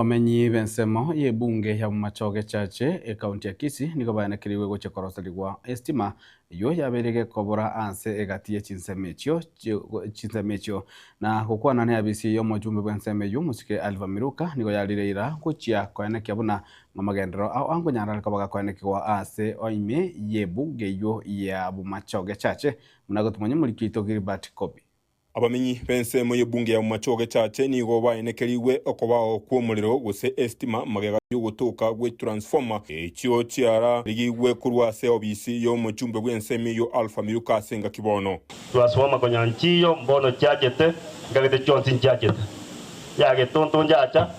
Abamenyi b'ensemo y'ebunge ya Bomachoge Chache, ekaunti ya Kisii, nigo baenekerigwe gochia koroserigwa estima eyio yabeire gekobora ase egati ye chinsemo echio chinsemo echio. Na gokwana neabisi y'omochumbe bw'ensemo eyio Mosike Alva Miruka nigo yarire eira gochia koenekia buna ng'amagenderero ao ankonyarare koba gakoenekigwa ase ime y'ebunge eyio ya Bomachoge Chache buna gotumanya omoriki oito Gilbert Kobi. Abamenyi b'ensemo y'ebunge ya Bomachoge Chache nigo baenekerigwe okobao kw'omorero gose esitima magega y'ogotoka gwe transformer echio chiararigigwe korwa ase obisi y'omochumbe bw'ensemo eyio Alpha Miruka ase engaki bono. Transformer konya nchiyo mbono chiachete nkagete chionsi nchiachete ya getonto njacha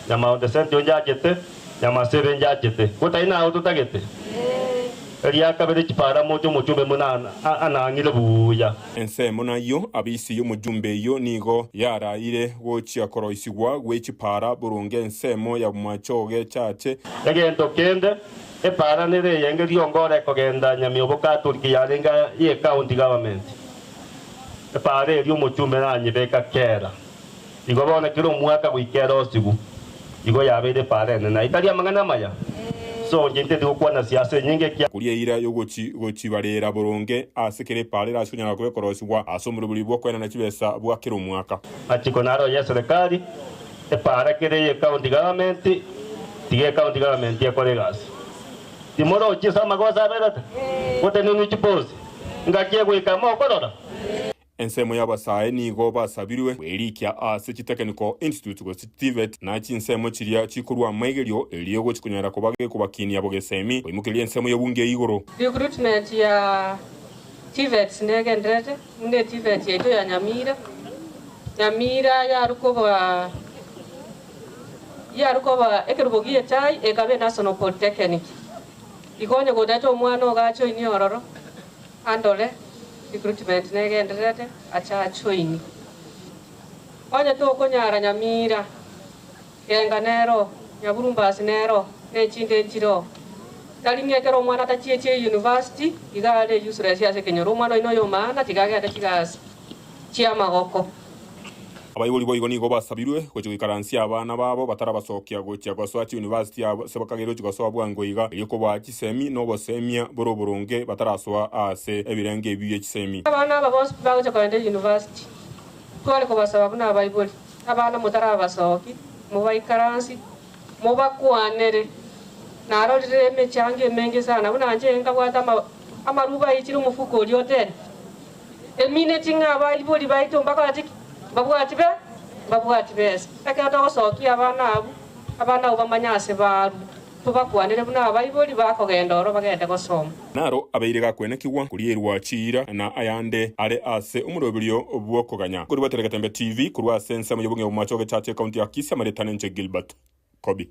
ya Mount Sentio njaachete ya Masebe njaachete gotari nao totagete eria kabere chipara moche omochumbe buna anang'ire buya. Ensemo nayio abisi y'omojumbe eyio nigo yaraire gochia koroisigwa gwe chipaara boronge ensemo ya bomachoge chache. Egento kende, epaara nere eyenge riongoro ekogenda Nyamiobo Catholic yarenge ye county government. Epaara eria omochumbe nanyebeka kera. Igo bono kera omwaka goika erosigwe, igo yabeire epaara enene. Ayio tari amang'ana amaya? So inche nteti gokwana siasa enyinge ekiagera. Koria eira y'ogochibarera boronge ase kera epaara erase konyara koba ekorosigwa ase omoroberi bw'okoenana chibesa bwa kera omwaka. Machiko naro y'eserekari, epaara kere eye county government, tiga ecounty government ekore egasi. Timorochi ase amagoso aberete? Gotenenwe chiposi, ngaki egoika mokorora? Ensemo y'abasae nigo basabirwe kwerikia ase chiTechnical Institutes gose TVET na chinsemo chiria chikorua amaigerio erio gochi konyara koba gekobakinia bogesemi koimokereria ensemo y'obunge igoro. Recruitment ya TVETs negendererete buna eTVET yaito ya Nyamira. Nyamira yaru koba yaru koba ekerubo gie echai ekaba eNational Polytechnic. Igo onye gotaete omwana ogo ajoinie ororo Andore recruitment negendererete ache ajoini. Onye tokonyara Nyamira, Genga nero, Nyaburumbasi nero, ne chinde nchireo. Tari ng'a ekero omwana atachietie university iga are useless ase ekenyoro. Omwana oino oyo maana tiga agende chigasi chiamagoko. Abaibori boigo nigo basabirwe gochia goikaransia abana babo batarabasokia gochia gosoa chiunivasiti ase bakageire gochia gosoa bwango iga, erio kobaa chisemi na obosemia bore oboronge batarasoa aase ebirenge ebi bie chisemi. Abana aba bonsi bagochia kogenda eyunivasiti, tware kobasaba buna abaibori, abana motarabasoki, mobaikaransie, mobakwanere. Narorire emechango emenge sana, buna inche nkabwate amaruba aichire omofuko oria otene. Emineti ng'a abaibori baito mbabwati ki? Mbabwati be? Mbabwati besa. Ekero togosokia abana abwo, abana abwo bamanye ase barwe, tobakwanere buna abaibori bakogenda oro bagende gosoma. Naro abeire gakwenekigwa korierwa chiira na ayande are ase omoroberio bw'okoganya. Korwa Telegetembe TV, korwa ase ensemo y'obong'e bw'amache ogechache ekaunti ya Kisii, amaretane inche Gilbert Kobi.